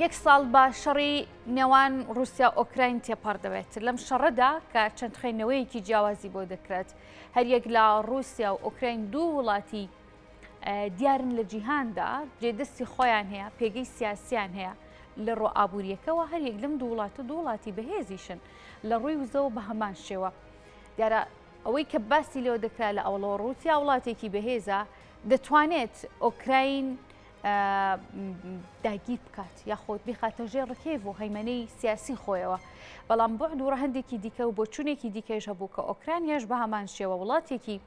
یەک ساڵ بە شەڕی نێوان رووسیا و ئۆکراین تێپەڕ دەبێت. لەم شەڕەدا کە چەند خوێندنەوەیەکی جیاوازی بۆ دەکرێت، هەریەک لە رووسیا و ئۆکراین دوو وڵاتی دیارن لە جیهاندا، جێدەستی خۆیان هەیە، پێگەی سیاسیان هەیە. لە ڕووە ئابوورییەکەوە هەریەک لەم دوو وڵاتە دوو وڵاتی بەهێزیشن لە ڕووی وزەوە بە هەمان شێوە. دیارە ئەوەی کە باسی لێوە دەکرا لە ئەوڵەوە ڕووسیا وڵاتێکی بەهێزە دەتوانێت ئۆکراین داگیر بکات یاخۆت بیخاتە ژێر ڕکێف و هەیمەنەی سیاسی خۆیەوە بەڵام بەعد و ڕەهەندێکی دیکە و بۆچوونێکی دیکەش هەبوو کە ئۆکرانیاش بە هەمان شێوە وڵاتێکی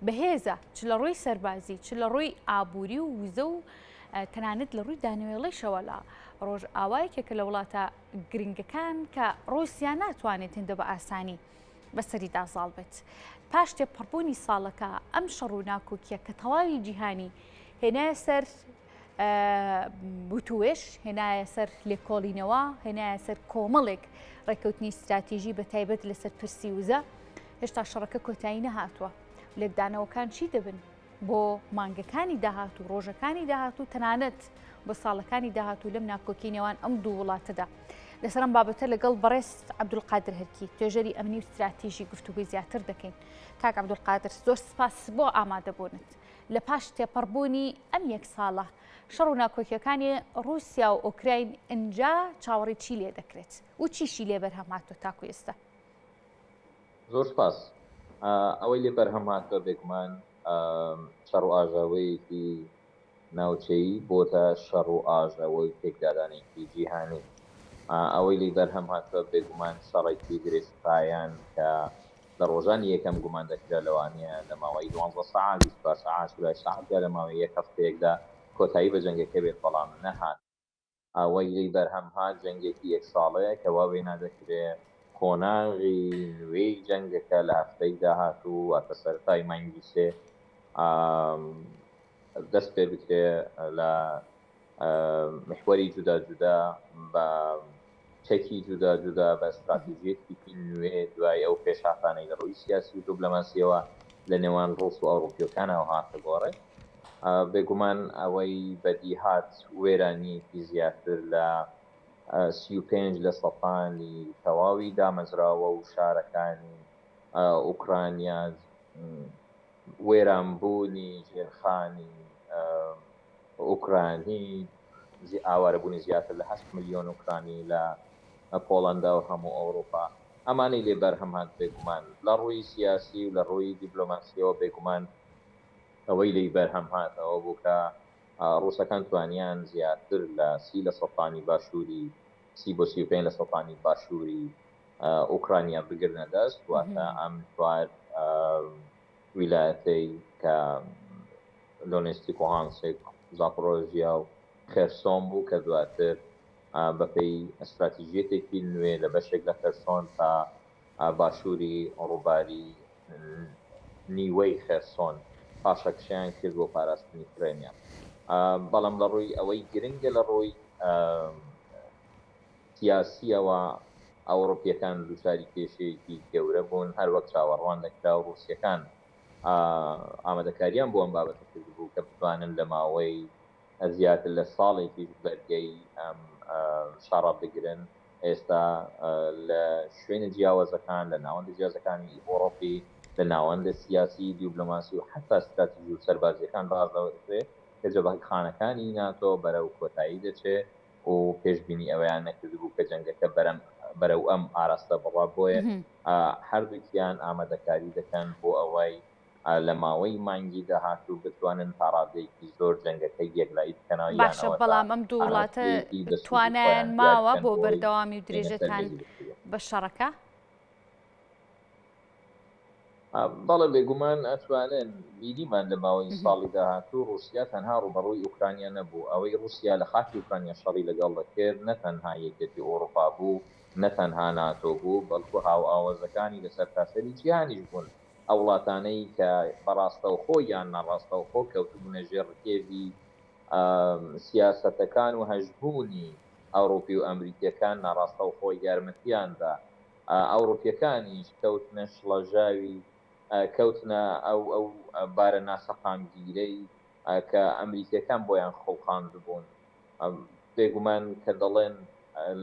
بەهێزە چ لە ڕووی سەربازی چ لە ڕووی ئابووری و وزە و تەنانەت لە ڕووی دانەوێڵەیشەوە لە ڕۆژئاوا یەکێکە لە وڵاتە گرنگەکان کە ڕووسیا ناتوانێت هێندە بە ئاسانی بەسەریدا زاڵ بێت. پاش تێپەڕبوونی ساڵەکە ئەم شەڕ و ناکۆکیە کە تەواوی جیهانی هێنایە سەر وتوێژ، هێنایە سەر لێکۆڵینەوە، هێنایە سەر کۆمەڵێک ڕێککەوتنی ستراتیژی بە تایبەت لەسەر پرسی وزە، هێشتا شەڕەکە کۆتایی نەهاتووە. لێکدانەوەکان چی دەبن بۆ مانگەکانی داهاتوو، ڕۆژەکانی داهاتوو، تەنانەت بۆ ساڵەکانی داهاتوو لەم ناکۆکی نێوان ئەم دوو وڵاتەدا؟ لەسەر ئەم بابەتە لەگەڵ بەڕێز عەبدولقادر هەرکی، توێژەری ئەمنی و ستراتیژی گفتوگۆی زیاتر دەکەین. کاک عەبدولقادر زۆر سپاس بۆ ئامادەبوونت. لە پاش تێپەڕبوونی ئەم یەک ساڵە، شەڕ و ناکۆکییەکانی ڕووسیا و ئۆکراین ئنجا چاوەڕێی چی لێ دەکرێت و چیشی لێ بەرهەم هاتووە تاکو ئێستا؟ زۆر سپاس. ئەوەی لێ بەرهەم هاتووە بێگومان شەڕ و ئاژاوەیەکی ناوچەیی بۆتە شەڕ و ئاژاوە و پێکدادانێکی جیهانی. ئەوەی لێی بەرهەم هاتووە بێگومان شەڕێکی درێژخایەن کە لە ڕۆژانی یەکەم گومان دەکرا لەوانەیە لە ماوەی دوانزە سەعات، 24 سەعات، 48 سەعات یا لە ماوەی یەک هەفتەیەکدا کۆتایی بە جەنگەکە بێت، بەڵام نەهات. ئەوەی لێی بەرهەم هات جەنگێکی یەک ساڵەیە کە وا وێنا دەکرێ قۆناغی نوێی جەنگەکە لە هەفتەی داهاتوو واتە سەرەتای مانگی سێ دەست پێ بکرێ لە میحوەری جودا جودا بە چەکی جودا جودا بە ستراتیژیەتێکی نوێ دوای ئەو پێشهاتانەی لە ڕووی سیاسی و دبلۆماسیەوە لە نێوان ڕوس و ئەوروپیەکانەوە هاتە گۆڕێ. بێگومان ئەوەی بەدیهات وێرانییەکی زیاتر لە 35 لە سەتانی تەواوی دامەزراوە و شارەکانی ئۆکرانیا، وێرانبوونی ژێرخانی ئۆکرانی، ئاوارەبوونی زیاتر لە 8 ملیۆن ئۆکرانی لە پۆڵەندا و هەموو ئەوروپا، ئەمانەی لێ بەرهەم هات بێگومان لە ڕووی سیاسی و لە ڕووی دیبلۆماسیەوە بێگومان ئەوەی لێی بەرهەم هات ئەوە بوو کە ڕووسەکان توانیان زیاتر لە سی لە سەتانی باشووری سی بۆ 35 لە سەتانی باشووری ئۆکرانیا بگرنە دەست، واتە ئەم چوار ویلایەتەی کە دۆنێستیک و هانسک، زاپۆرۆژیا و خێرسۆن بوو کە دواتر بەپێی ستراتیژیەتێکی نوێ لە بەشێک لە خێرسۆن تا باشووری ڕووباری نیوەی خێرسۆن پاشەکشەیان کرد بۆ پاراستنی کرێمیا. بەڵام لە ڕووی ئەوەی گرنگە لە ڕووی سیاسییەوە ئەوڕوپییەکان دووچاری کێشەیەکی گەورە بوون، هەر وەک چاوەڕوان دەکرا و ڕووسییەکان ئامادەکارییان بۆ ئەم بابەتە کردبوو کە بتوانن لە ماوەی زیاتر لە ساڵێکیش بەرگەی ئەم شەڕە بگرن. ئێستا لە شوێنە جیاوازەکان، لە ناوەندە جیازەکانی ئەوڕۆپی، لە ناوەندە سیاسی، دیبلۆماسی و حەتا ستراتیژی و سەربازییەکان باس لەوە دەکرێ کە جەبهەخانەکانی ناتۆ بەرەو کۆتایی دەچێ و پێشبینی ئەوەیان نەکردبوو کە جەنگەکە بەرەم بەرەو ئەم ئاراستە بڕوا، بۆیە هەردووکیان ئامادەکاری دەکەن بۆ ئەوەی لە ماوەی مانگی داهاتوو بتوانن تا ڕادەیەکی زۆر جەنگەکە یەکلایی بکەنەوە یان باشە ئەوەتا بەڵام ئەم دوو وڵاتە ئاراستەیەکی بە سوودی توانایان خۆیان دیار ماوە بکەن بۆ بۆ ئەوەی بەردەوامی و بێنە سەر درێژەتان مێزی گفتوگۆ. بە شەڕەکە؟ بەڵێ بێگومان ئەتوانن، بینیمان لە ماوەی ساڵی داهاتوو ڕووسیا تەنها ڕووبەڕووی ئۆکرانیا نەبوو، ئەوەی ڕووسیا لە خاکی ئۆکرانیا شەڕی لەگەڵ دەکرد نە تەنها یەکێتی ئەوروپا بوو، نە تەنها ناتۆ بوو، بەڵکو هاوئاوەزەکانی لە سەرتاسەری جیهانیش بوون، ئەو وڵاتانەی کە بە ڕاستەوخۆ یان ناڕاستەوخۆ کەوتبوونە ژێر ڕکێڤی سیاسەتەکان و هەژموونی ئەوروپی و ئەمریکییەکان ناڕاستەوخۆ یارمەتییان دا. ئەوروپییەکانیش کەوتنە شڵەژاوی، کەوتنە ئەو ئەو بارە ناسەقامگیرەی کە ئەمریکییەکان بۆیان خوڵقاندبوون. بێگومان کە دەڵێن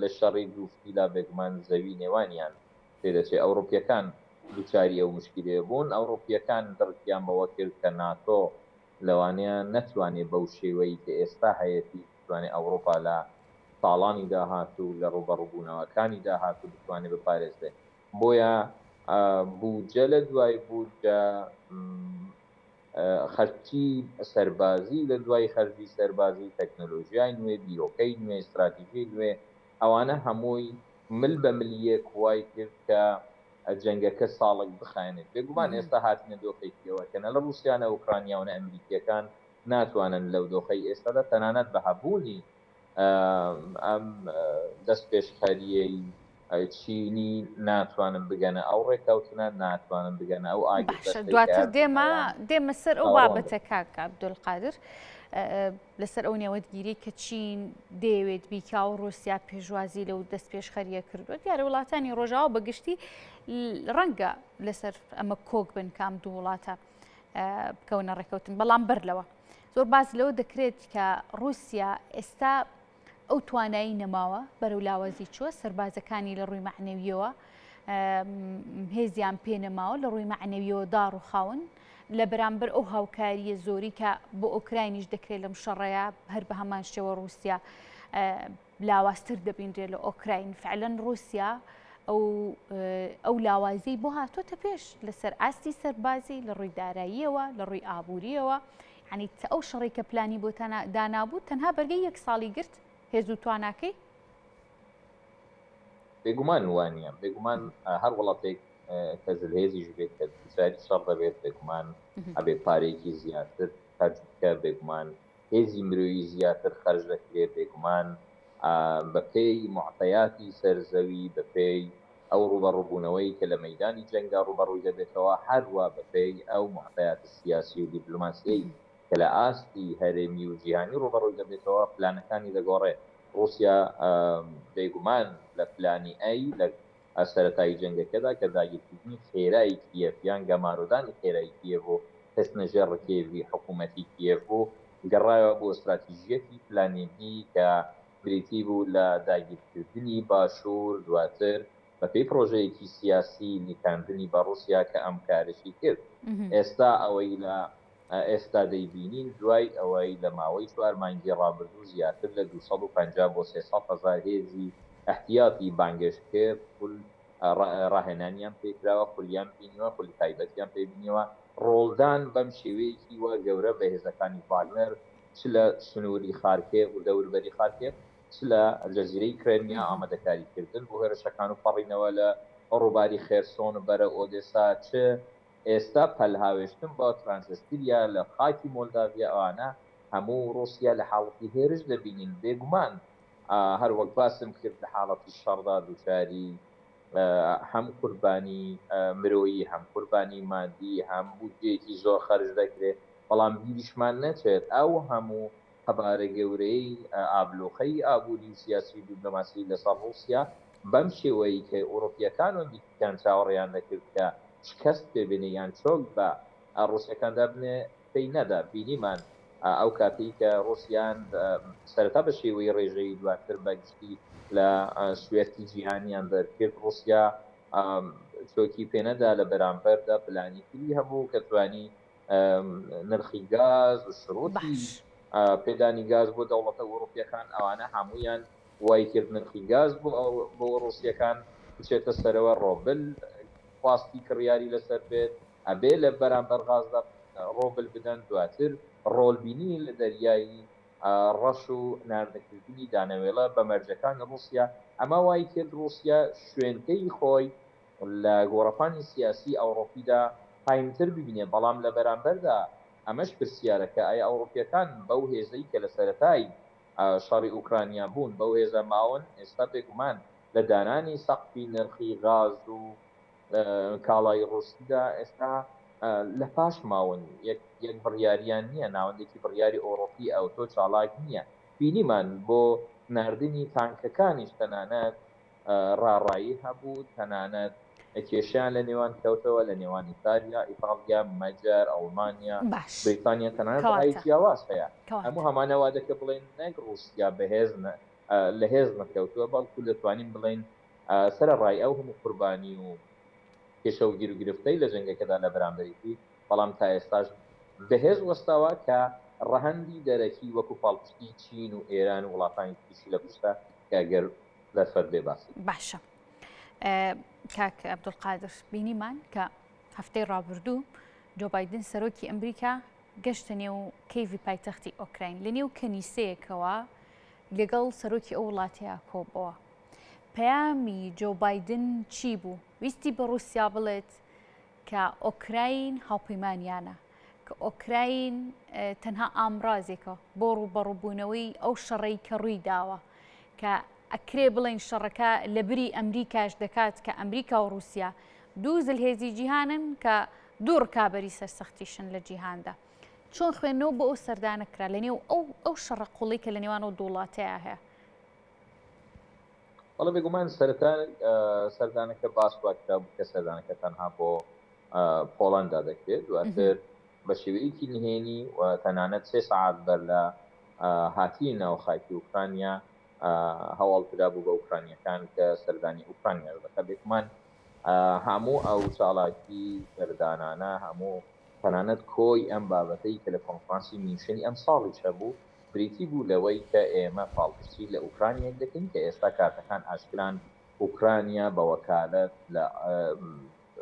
لە شەڕی دووفیلا بێگومان زەوی نێوانیان پێدەچێ ئەوڕوپیەکان دووچاری ئەو مشکیلەیە بوون. ئەوڕوپیەکان دڕکیان بەوە کرد کە ناتۆ لەوانەیە نەتوانێ بەو شێوەی کە ئێستا هەیەتی بتوانێ ئەوڕوپا لە ساڵانی داهاتوو لە ڕووبەڕووبوونەوەکانی داهاتوو بتوانێ بپارێزێ. بۆیە بودجە لە دوای بودجە خەرجی سەربازی لە دوای خەرجی سەربازی، تەکنەلۆژیای نوێ، بیرۆکەی نوێ، ستراتیژی نوێ، ئەوانە هەمووی مل بە ملی یەک وای کرد کە جەنگەکە ساڵێک بخایەنێت. بێگومان ئێستا هاتینە دۆخێکیەوە کە نە لە ڕووسیا نە ئۆکرانیا و نە ئەمریکییەکان ناتوانن لەو دۆخەی ئێستادا تەنانەت بە هەبوونی ئەم دەستپێشخەرییەی چینی ناتوانن بگەنە ئەو ڕێککەوتنە، ناتوانن بگەنە ئەو باشە ئاگربەستەی کە دواتر دێمە هەردوولایان دێمە سەر ئەو چاوەڕوان بابەتە دەکەن. کاک عەبدولقادر لەسەر ئەو نێوەندگیری کە چین دەیەوێت بیکا و ڕووسیا پێشوازی لەو دەستپێشخەرییە کردووە دیارە وڵاتانی ڕۆژاوا بە گشتی ڕەنگە لەسەر ئەمە کۆک بن کە ئەم دوو وڵاتە بکەونە ڕێککەوتن بەڵام بەر لەوە زۆر باس لەوە دەکرێت کە ڕووسیا ئێستا ئەو توانایی نەماوە بەرەو لاوازی چووە سەربازەکانی لە ڕووی مەعنەویەوە هێزیان پێ نەماوە لە ڕووی مەعنەویەوە داڕوخاون لە بەرامبەر ئەو هاوکاریە زۆری کە بۆ ئۆکراینیش دەکرێت لەم شەڕەیە هەر بە هەمان شێوە ڕووسیا لاوازتر دەبینرێت لە ئۆکراین فعلەن ڕووسیا ئەو ئەو لاوازی بۆ هاتۆتە پێش لەسەر ئاستی سەربازی لە ڕووی داراییەوە لە ڕووی ئابووریەوە ینی ئەو شەڕی کە پلانی بۆ دانابوو تەنها بەرگەی یەک ساڵی گرت هێز و تواناکەی بێگومان وانە بێگومان هەر وڵاتێک کە زلهێزیش بێت کە دووچاری شەڕ دەبێت بێگومان ئەبێ پارێکی زیاتر خەرج بکە بێگومان هێزی مرۆیی زیاتر خەرج دەکرێت، بێگومان بەپێی موعتەیاتی سەر زەوی، بەپێی ئەو ڕووبەڕووبوونەوەی کە لە مەیدانی جەنگدا ڕووبەڕووی دەبێتەوە، هەروا بەپێی ئەو موعتەیاتە سیاسی و دیپلۆماسییەی کە لە ئاستی هەرێمی و جیهانی ڕووبەڕووی دەبێتەوە، پلانەکانی دەگۆڕێ. ڕووسیا بێگومان لە پلانی ئەی لە سەرەتای جەنگەکەدا کە داگیرکردنی خێرای کیێڤ یان گەمارۆدانی خێرای کیێڤ و خستنە ژێر ڕکێڤی حکوومەتی کیێڤ بوو، گەڕایەوە بۆ ستراتیژییەتی پلانی بی کە بریتی بوو لە داگیرکردنی باشوور، دواتر بەپێی پڕۆژەیەکی سیاسی لکاندنی بە ڕووسیا کە ئەم کارەشی کرد. ئێستا ئەوەی لە ئێستا دەیبینین دوای ئەوەی لە ماوەی چوار مانگی ڕابردوو زیاتر لە 250 بۆ 300 هەزار هێزی ئیحتیاتی بانگێشت کرد، خول ڕاهێنانیان پێکراوە، خولیان بینیوە، خولی تایبەتیان پێ بینیوە، ڕۆڵدان بەم شێوەیەکی وا گەورە بە هێزەکانی ڤاگنەر چ لە سنووری خارکێڤ و دەوروبەری خارکێڤ چ لە جەزیرەی کرێمیا ئامادەکاری کردن بۆ هێرشەکان و پەڕینەوە لە ڕووباری خێرسۆن و بەرەو ئۆدێسا چ ئێستا پەلهاوێشتن بۆ ترانسستریا لە خاکی مۆلداڤیا ئەوانە هەموو ڕووسیا لە حاڵەتی هێرش دەبینین بێگومان هەر وەک باسم کرد لە حاڵەتی شەڕدا دووچاری هەم قوربانی مرۆیی هەم قوربانی مادی هەم بودجەیەکی زۆر خەرج دەکرێت بەڵام بیریشمان نەچێت ئەو هەموو قەبارە گەورەی ئابلوقەی ئابووری و سیاسی و دیبلۆماسی لەسەر ڕووسیا بەم شێوەیەی کە ئەوروپییەکان و ئەمریکییەکان چاوەڕێیان دەکرد کە شکەست پێ بێنێ یان چۆک بە ڕووسەکاندا بنێ پێی نەدا. بینیمان ئەو کاتەی کە ڕووسیان سەرەتا بە شێوەی ڕێژەیی دواتر بە گشتی لە سوێفتی جیهانیان دەرکرد، ڕووسیا چۆکی پێ نەدا، لە بەرامبەردا پلانی تری هەبوو کە توانی نرخی گاز و شروتی پێدانی گاز بۆ دەوڵەتە ئەوروپییەکان ئەوانە هەموویان وای کرد نرخی گاز بۆ بۆ ڕووسییەکان بچێتە سەرەوە، ڕۆبل خواستی کڕیاری لەسەر بێت، ئەبێ لە بەرامبەر غازدا ڕۆبل بدەن، دواتر ڕۆڵبینی لە دەریای ڕەش و ناردەکردنی دانەوێڵە بە مەرجەکانی ڕووسیا، ئەمە وای کرد ڕووسیا شوێنپێی خۆی لە گۆڕەپانی سیاسی ئەوڕۆپیدا قایمتر ببینێ، بەڵام لە بەرامبەردا ئەمەش پرسیارە کە ئایا ئەوڕۆپیەکان بەو هێزەی کە لە سەرەتای شەڕی ئوکرانیا بوون بەو هێزە ماون؟ ئێستا بێگومان لە دانانی سەقفی نرخی غاز و کاڵای ڕووسیدا ئێستا لە پاش ماون، یەک یەک بڕیاریان نییە، ناوەندێکی بڕیاری ئەوڕۆپی ئەوتۆ چالاک نییە، بینیمان بۆ ناردنی تانکەکانیش تەنانەت ڕاڕایی هەبوو، تەنانەت. کێشەیان لە نێوان کەوتەوە لە نێوان ئیتالیا، ئیتاڵیا، مەجەر، ئەڵمانیا، باش بریتانیا تەنانەت ڕای کەواتە جیاواز هەیە. کەواتە. هەموو هەمانە وا دەکە بڵێین نەک ڕووسیا بەهێز نە لە هێز نەکەوتووە بەڵکو دەتوانین بڵێین سەرەڕای ئەو هەموو قوربانی و کێشە و گیروگرفتەی لە جەنگەکەدا لە بەرامبەریی بەڵام تا ئێستاش بەهێز وەستاوە کە ڕەهەندی دەرەکی وەکو پاڵپشتی چین و ئێران و وڵاتانی تریشی لە پشتە کە گەر دەرفەت بێ باسی. باشە کاک عەبدولقادر بینیمان کە هەفتەی ڕابردوو جۆ بایدن سەرۆکی ئەمریکا گەشتە نێو کیێڤی پایتەختی ئۆکراین لە نێو کەنیسەیەکەوە لەگەڵ سەرۆکی ئەو وڵاتەیە کۆبەوە. پەیامی جۆ بایدن چی بوو؟ ویستی بە ڕووسیا بڵێت کە ئۆکراین هاوپەیمانیانە، کە ئۆکراین تەنها ئامرازێکە بۆ ڕووبەڕووبوونەوەی ئەو شەڕەی کە ڕووی داوە، کە ئەکرێ بڵێین شەڕەکە لە بری ئەمریکاش دەکات کە ئەمریکا و ڕووسیا دوو زلهێزی جیهانن کە دوو ڕکابەری سەرسەختیشن لە جیهاندا. چۆن خوێندنەوە بۆ ئەو سەردانە کرا لە نێو ئەو ئەو شەڕە قوڵەی کە لە نێوان ئەو دوو وڵاتەیا هەیە؟ بەڵێ بێگومان سەرەتا سەردانەکە باس وا کرابوو کە سەردانەکە تەنها بۆ پۆڵەندا دەکرێت دواتر بە شێوەیەکی نهێنی و تەنانەت سێ سەعات بەر لە هاتنی ناو خاکی ئوکرانیا هەواڵ درابوو بە ئوکرانیەکان کە سەردانی ئوکرانیاش دەکات بێگومان هەموو ئەو چاڵاکی سەردانانە هەموو تەنانەت کۆی ئەم بابەتەی کە لە کۆنفرانسی میونشنی ئەمساڵیش هەبوو بریتی بوو لەوەی کە ئێمە پاڵپشتی لە ئوکرانیەک دەکەین کە ئێستا کارتەکان ئاشکران ئوکرانیا بە وەکالەت لە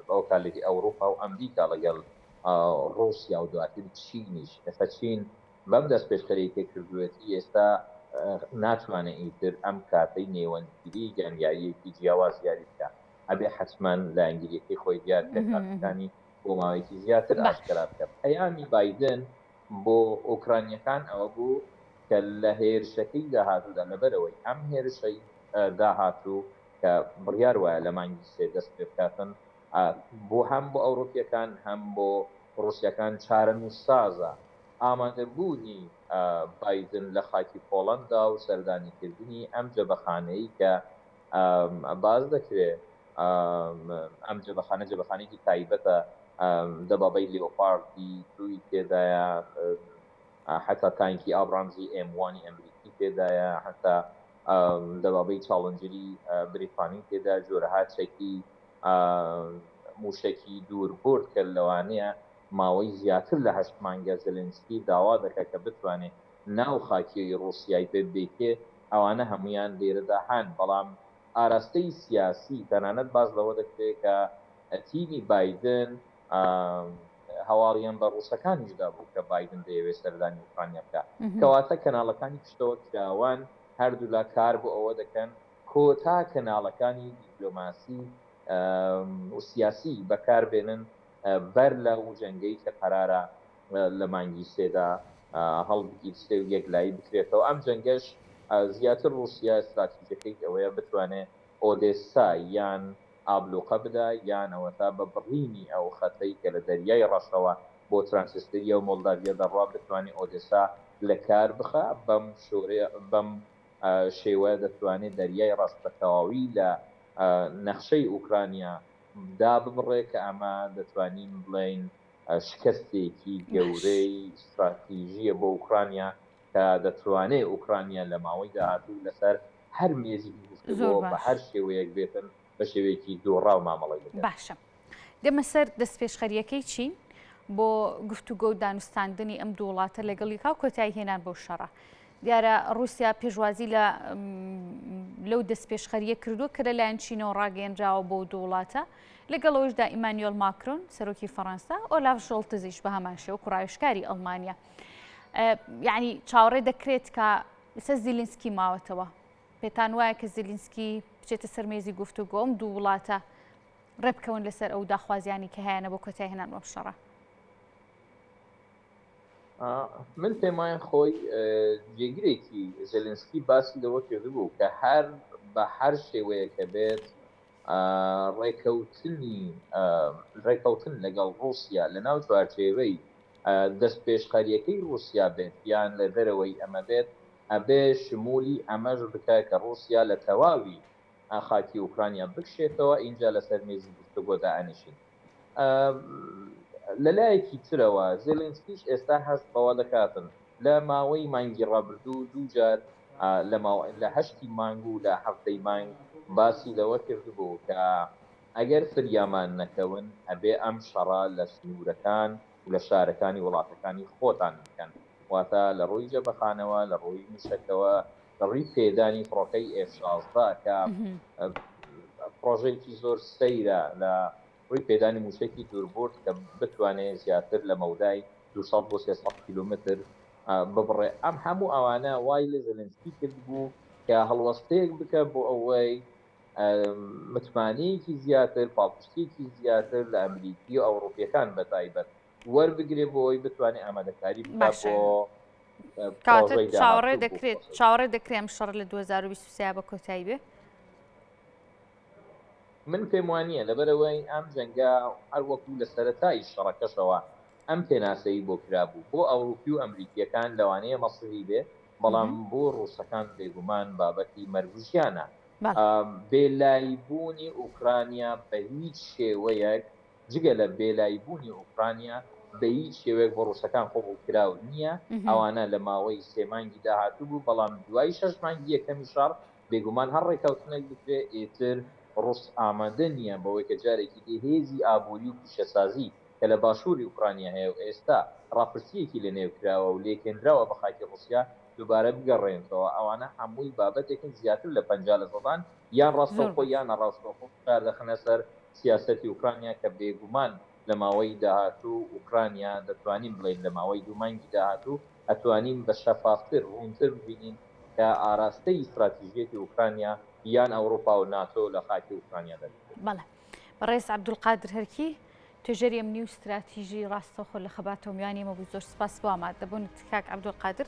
بە وەکالەتی ئەوروپا و ئەمریکا ڵەگەڵ ڕوسیا و دواتر چینیش ئێستا چین بەم دەستپێشخەریەی کە کردوویەتی ئێستا ناتوانێ ئیتر ئەم کارتەی نێوەندگیری یان یاریەکی جیاواز یاری بکا ئەبێ حەتمەن لایەنگیریەکەی خۆی دیار بکە کارتەکانی بۆ ماوەیەکی زیاتر ئاشکرا بکە پەیامی بایدن بۆ ئۆکرانییەکان ئەوە بوو کە لە هێرشەکەی داهاتوودا لەبەرئەوەی ئەم هێرشەی داهاتوو کە بڕیار وایە لە مانگی سێ دەست پێ بکاتن بۆ هەم بۆ ئەوروپییەکان هەم بۆ ڕووسییەکان چارەنووسسازە. ئامادەبوونی بایدن لە خاکی پۆڵەندا و سەردانیکردنی ئەم جەبەخانەی کە باس دەکرێ ئەم جەبەخانە جەبەخانەیەکی تایبەتە دەبابەی لیۆپاردی دووی تێدایە حتا تانکی ئابرامزی ئێم وانی ئەمریکی تێدایە حتا دەبابەی چاڵنجری بریتانی تێدا جۆرەها چەکی موشکی دوور برد کە لەوانەیە ماوەی زیاتر لە هەشت مانگە زلنسکی داوا دەکات کە بتوانێت ناو خاکی ڕووسیای پێ بێکێ ئەوانە هەمویان لێرەدا هەن بەڵام ئاراستەی سیاسی، تەنانەت باس لەوە دەکرێت کە تیمی بایدن هەواڵیان بە ڕووسەکانیش دابوو کە بایدن دەیەوێت سەردانی ئۆکرانیا بکات. کەواتە کەناڵەکانی پشتەوە کراوەن، هەردوولا کار بۆ ئەوە دەکەن کۆتا کەناڵەکانی دیپلۆماسی و سیاسی بەکاربێنن بەر لەو جەنگەی کە قەرارە لە مانگی سێدا هەڵبگیرسێ و یەکلایی بکرێتەوە، ئەم جەنگەش زیاتر ڕووسیا ستراتیژەکەی ئەوەیە بتوانێ ئۆدێسا یان ئابلوقە بدا یان ئەوەتا بە بڕینی ئەو خەتەی کە لە دەریای ڕەشەوە بۆ ترانسستریا و مۆڵداڤیا دەڕوا بتوانێ ئۆدێسا لە کار بخا بەم شۆرەیە بەم شێوە دەتوانێ دەریای ڕەش بە تەواوی لە نەخشەی ئوکرانیا داببڕێ کە ئەمە دەتوانین بڵێین شکستێکی گەورەی ستراتیژییە بۆ ئوکرانیا کە دەتوانێت ئوکرانیا لە ماوەی داهاتوو لەسەر هەر مێزێکی گفتوگۆ بە هەر شێوەیەک بێتن بە شێوەیەکی دۆڕاو مامەڵەی لەگەڵ. باشە دێمە سەر دەستپێشخەرییەکەی چین بۆ گفتوگۆ و دانوستاندنی ئەم دوو وڵاتە لەگەڵ یەکا و کۆتایی هێنان بەو شەڕە. دیارە ڕووسیا پێشوازی لە لەو دەستپێشخەرییە کردووە کە لەلایەن چینەوە ڕاگەیەنراوە بۆ دوو وڵاتە. لەگەڵ ئەوەشدا ئیمانیۆل ماکرۆن، سەرۆکی فەڕەنسا، ئۆلاف شۆڵتزیش بە هەمان شێوە وەکو ڕاوێژکاری ئەڵمانیا. یعنی چاوەڕێ دەکرێت کە لەسەر زیلینسکی ماوەتەوە. پێتان وایە کە زیلینسکی بچێتە سەر مێزی گفتوگۆ ئەم دوو وڵاتە ڕێبکەون لەسەر ئەو داخوازیانی کە هەیانە بۆ کۆتایهێنان بەم شەڕە؟ من پێم وایە خۆی جێگرێکی زێلێنسکی باسی لەوە کردبوو کە هەر بە هەر شێوەیەک هەبێت ڕێکەوتنی ڕێکەوتن لەگەڵ ڕووسیا لە ناو چوارچێوەی دەستپێشخەرییەکەی ڕووسیا بێت یان لە دەرەوەی ئەمە بێت ئەبێ شمولی ئەمەش بکە کە ڕووسیا لە تەواوی. خاکی ئوکرانیا بکشێتەوە ئینجا لەسەر مێزی گفتوگۆ دائەنیشین. لە لایەکی ترەوە زێلێنسکیش ئێستا هەست بەوە دەکاتن لە ماوەی مانگی ڕابردوو دووجار لە لە هەشتی مانگ و لە حەڤدەی مانگ باسی لەوە کردبوو کە ئەگەر فریامان نەکەون ئەبێ ئەم شەڕە لە سنوورەکان و لە شارەکانی وڵاتەکانی خۆتان بکەن واتە لە ڕووی جەبەخانەوە لە ڕووی موشەکەوە لە ڕووی پێدانی فڕۆکەی ئێف 16 کە پڕۆژەیەکی زۆر سەیرە لە ڕووی پێدانی مووشەکی دووربورد کە بتوانێت زیاتر لە مەودای 200 بۆ 300 کیلۆمەتر ببڕێ. ئەم هەموو ئەوانە وای لە زێلێنسکی کردبوو کە هەڵوەستەیەک بکە بۆ ئەوەی متمانەیەکی زیاتر، پاڵپشتییەکی زیاتر لە ئەمریکی و ئەوڕوپییەکان بە تایبەت وەربگرێ بۆ ئەوەی بتوانێ ئامادەکاری بکات باشە بۆ کاتە پڕۆژەی چاوەڕێ داهاتوو بۆ دەکرێت پڕۆسەی. چاوەڕێ دەکرێ ئەم شەڕە لە 2023 بە کۆتایی بێ؟ من پێم وانییە، لەبەرئەوەی ئەم جەنگە هەر وەکو لە سەرەتای شەڕەکەشەوە ئەم پێناسەی بۆ کرابوو، بۆ ئەوروپی و ئەمریکییەکان لەوانەیە مەسیحی بێ، بەڵام بۆ ڕووسەکان بێگومان بابەتی مەرگ و ژیانە. بێلایبوونی ئوکرانیا بە هیچ شێوەیەک جگە لە بێلایبوونی ئوکرانیا بە هیچ شێوەیەک بۆ ڕووسەکان قبوڵکراو نییە، ئەوانە لە ماوەی سێ مانگی داهاتوو بوو، بەڵام دوای شەش مانگی یەکەمی شەڕ بێگومان هەر ڕێککەوتنێک بکرێ ئیتر ڕووس ئامادە نییە بەوەی کە جارێکی دی هێزی ئابووری و پیشەسازی کە لە باشووری ئوکرانیا هەیە و ئێستا ڕاپرسییەکی لە نێو کراوە و لێکێندراوە بە خاکی ڕووسیا دووبارە بگەڕێنتەوە ئەوانە هەمووی بابەتێکن زیاتر لە 50 لە سەدان یان زۆر ڕاستەوخۆ باش. یان ناڕاستەوخۆ فشار دەخەنە سەر سیاسەتی ئوکرانیا کە بێگومان لە ماوەی داهاتوو ئوکرانیا دەتوانین بڵێین لە ماوەی دوو مانگی داهاتوو ئەتوانین بە شەفافتر ڕوونتر ببینین کە ئاراستەی ئیستراتیژیەتی ئوکرانیا یان ئەوروپا و ناتۆ لە خاکی ئوکرانیا دەبێت. بەڵێ بەڕێز عەبدولقادر هەرکی، توێژەری ئەمنی و ستراتیژی ڕاستەوخۆ لە خەباتەوە میوانی ئێمە بوو، زۆر سپاس بۆ ئامادەبوونت کاک عەبدولقادر.